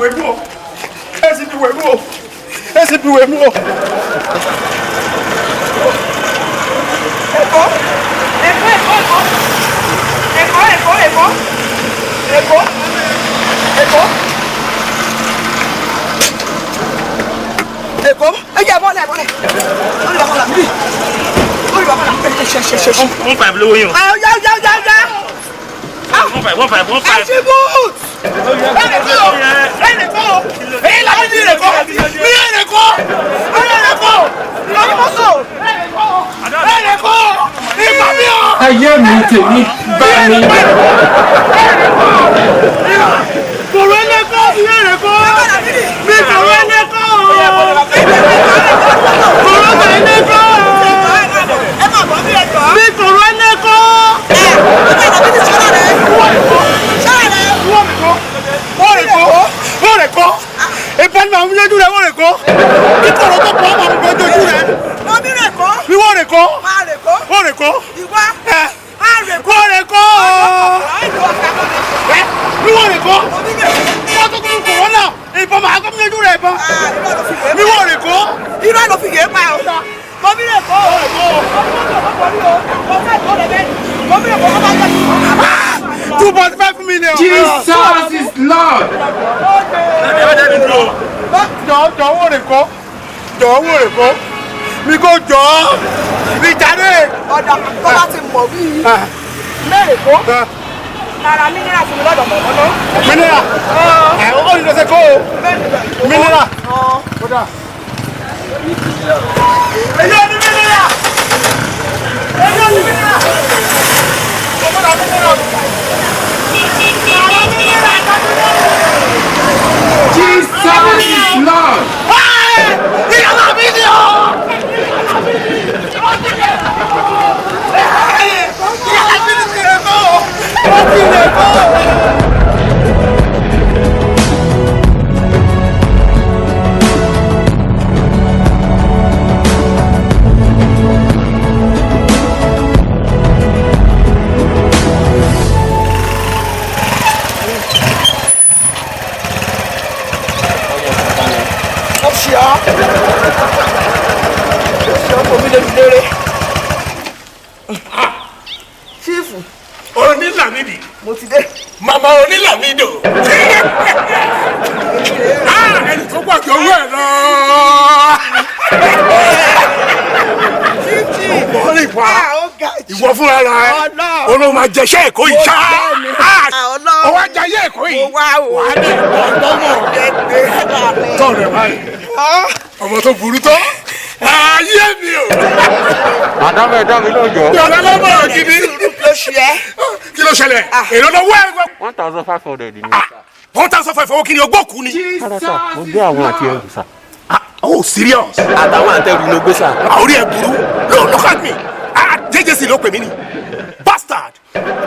wẹ̀ mú o. Ẹ sì fi wẹ̀ mú o. Ẹ sì fi wẹ̀ mú o. Èkó, Èkó, Èkó, Èkó, Èkó, Èkó, Èkó, Èkó, Èkó, Èkó, ẹ jẹ́ bọ́lẹ̀ bọ́lẹ̀, lórí bàbá là ń bì, lórí bàbá là ń bì, ṣe ṣe ṣe ṣe. 15 lówó yín o. Ẹ yá yá yá yá. 15 15. Ẹ ṣe boot. Ẹ lè kó o, ẹ lè kó o, èyí là ń bí lè kó, mi ẹ lè kó, ẹ lè kó, lórí mọ́tò, ẹ lè kó, ẹ lè kó, ìgbà mi o. Ayé mi tèmi bá mi. Kòrò ẹlẹ́kọ́ mi ẹ̀rẹ̀kọ́. Mi kòrò ẹlẹ́kọ́. Kòrò ẹlẹ́kọ́. Mi kòrò ẹlẹ́kọ́. Wọ́n rẹ̀ kọ́. Wọ́n rẹ̀ kọ́. Ìbọn máa ń lójú rẹ̀ wọ́n rẹ̀ kọ́. Kíkọ̀rọ̀ tó pọ̀ máa ń gbọ́ lójú rẹ̀. Mi wọ́n rẹ̀ kọ́. Wọ́n rẹ̀ kọ́. Wọ́n rẹ̀ kọ́. Mi wọ́n rẹ̀ kọ́. Wọ́n tó kún kòrónà. Ìbọn máa gbọ́ lójú rẹ̀ ìbọn. Mi wọ́n rẹ̀ kọ́. Irọ́ ló fi yé pa ọ́. Mo bí lè kọ́ o. Mo bí lè kọ́ o. 2.5 million. Jesus is Lord. Jọ jọ wọ́n rẹ̀ kọ́. Jọ wọ́n rẹ̀ kọ́. Mi kò jọ. Mi jáde. Ọ̀dà tó bá ti mọ̀ bí mẹ́rin kó. Ara mínírà fún mi lọ́dọ̀ mọ̀mọ́ náà. Mínírà. Ẹ̀ ó ní lọ́sẹ̀ kó o. Mínírà. Kódà. Èyí ò ní mínírà. Èyí ò ní mínírà. Kókó kókó. Jesus is Lord. Ìyàwó mi ni o. Ìyàwó mi ni rẹ̀ kọ́. Ó ti rẹ̀ kọ́. Ó ṣe ọ́. Ó ṣe ọ́ kò mí lè lérè. Ṣífù, Onílàmídì. mo ti dé. Màmá Onílàmídò. Ẹni tó pàkí owó ẹ̀ lọ. Ọ̀rìn pa. Ó ga jù. Ìwọ fúnra rẹ̀. Ọlọ́run. Olóò máa jẹṣẹ́ Èkó yìí ṣá. Ọlọ́run. Ó wá jayé Èkó yìí. Mo wá o. Wà á dẹ̀ ọgbọ́n. Tọ́ rẹ̀ báyìí. Ọmọ tó burú tó. Ayé mi o. Madam, ẹ dá mi lójó. Yọ̀dá lọ́mọ gidi. Ló ṣe ẹ́. Kí ló ṣẹlẹ̀? Èló lọ́wọ́ ẹ̀. 1,500 ni. 1,500 owó kí ni ogbó kú ni. Rárá sà, mo gbé àwọn àti ẹrù sà. Oh, serious. Àtàwọn àtẹrù ló gbé sà. Àórí ẹ̀ burú. No, look at me. Ah, JJC ló pè mí ni. Bastard.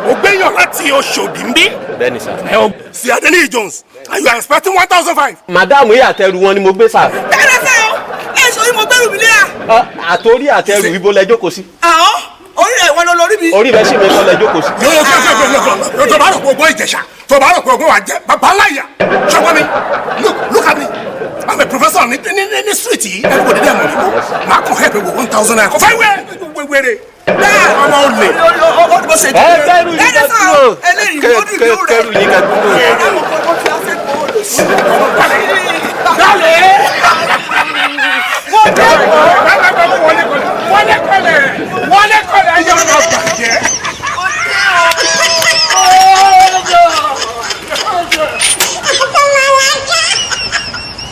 O gbéyàn láti Oṣòdì ń bí. Bẹ́ẹ̀ni sà. Ẹ o sí Adeniyi Jones and you are expecting 1,500. Madam yìí àtẹrù wọn ni mo gbé sà. Bẹ́ẹ̀rẹ̀ fẹ́ o. Ẹ sọ yìí mo gbẹ́rù mi léra. Àtòrí àtẹrù ibo lẹ jókòó sí. Àwọn orí rẹ̀ wọ́n lọ lórí mi. Orí rẹ̀ sì mi kọ́ lẹ jókòó sí. Yóò yóò yóò yóò yóò tó bá rò pé ogbó Ìjẹ̀ṣà tó bá rò pé ogbó wà jẹ́ bàbá láyà. Ṣọgbọ́n mi, look look at me. I'm a professor ní ní ní ní street yìí. Everybody dey mọ̀ mí kó. Màá kàn help with ₦1,000. Kò fẹ́ wẹ́ wẹ́rẹ́. Ọmọ olè. Ó ní bó ṣe Ẹ kẹrù yìí Bẹ́ẹ̀rẹ̀ ká sọ kúrò. eléyìí lórí ìlú rẹ̀. Kẹrù yìí ká kúrò.